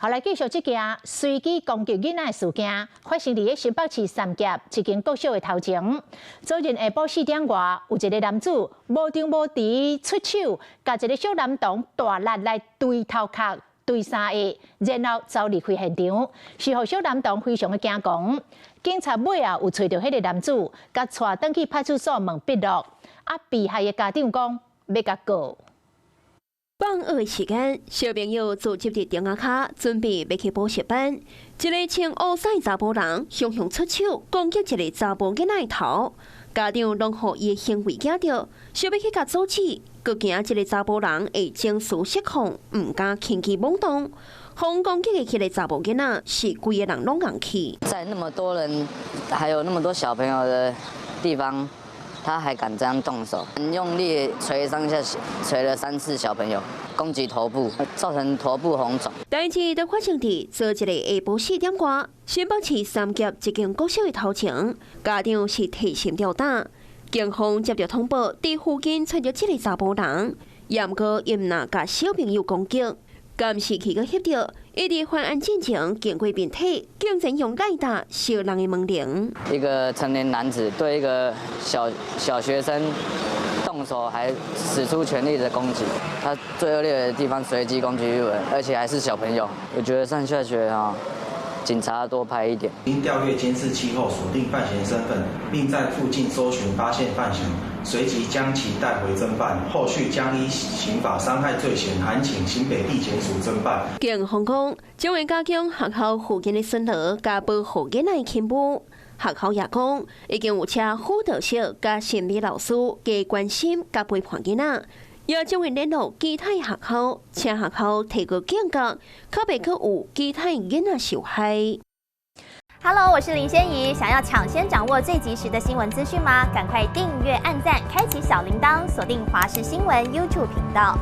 好，來繼續這件隨機攻擊囡仔的事件，發生佇咧新北市三峽一間國小的頭前。昨日下晡4點外，有一個男子無張無弛出手，共一個小男童大力來捶頭殼，捶三下，然後走離開現場，是予小男童非常的驚惶。警察尾後有揣著彼個男子，共帶轉去派出所問筆錄。啊，被害的家長講欲共告。放學的時間，小朋友聚集佇亭仔跤，準備欲去補習班。一个穿烏衫查埔人，雄雄出手攻擊一个查埔囡仔的頭，家長攏予伊的行為驚著，想欲去共阻止，閣驚這个查埔人會情緒失控，毋敢輕舉妄動。予攻擊的彼个查埔囡仔是規个人攏𠢕去。在那麼多人，還有那麼多小朋友的地方，他還敢這樣動手，很用力捶三下，捶了三次小朋友，攻擊頭部，造成頭部紅腫。代誌就發生佇昨日的下晡4點外，新北市三峽一間國小的頭前，家長是提心吊膽。警方接著通報，佇附近揣著這个查埔人，毋過伊毋但共小朋友攻擊，監視器閣翕著，伊佇犯案進前經過面體，竟然用賴打燒人的門鈴。一個成年男子對一個小小學生動手，還使出全力的攻擊。他最惡劣的地方隨機攻擊人，而且還是小朋友。我覺得上下學啊，警察多派一點。經調閱監視器後，鎖定犯嫌身份，並在附近搜尋發現犯嫌，隨即將其帶回偵辦。後續將依刑法傷害罪嫌，函請新北地檢署偵辦。警方講，將會加強學校附近的巡邏，佮保護囡仔的勤務。學校也講，已經有請輔導室佮心理老師加關心佮陪伴囡仔，也將會聯絡其他學校，請學校提高警覺，較袂閣有其他囡仔受害。 Hello，我是林仙怡。想要搶先掌握最及時的新聞資訊嗎？趕快訂閱、按讚、開啟小鈴鐺，鎖定華視新聞 YouTube 頻道。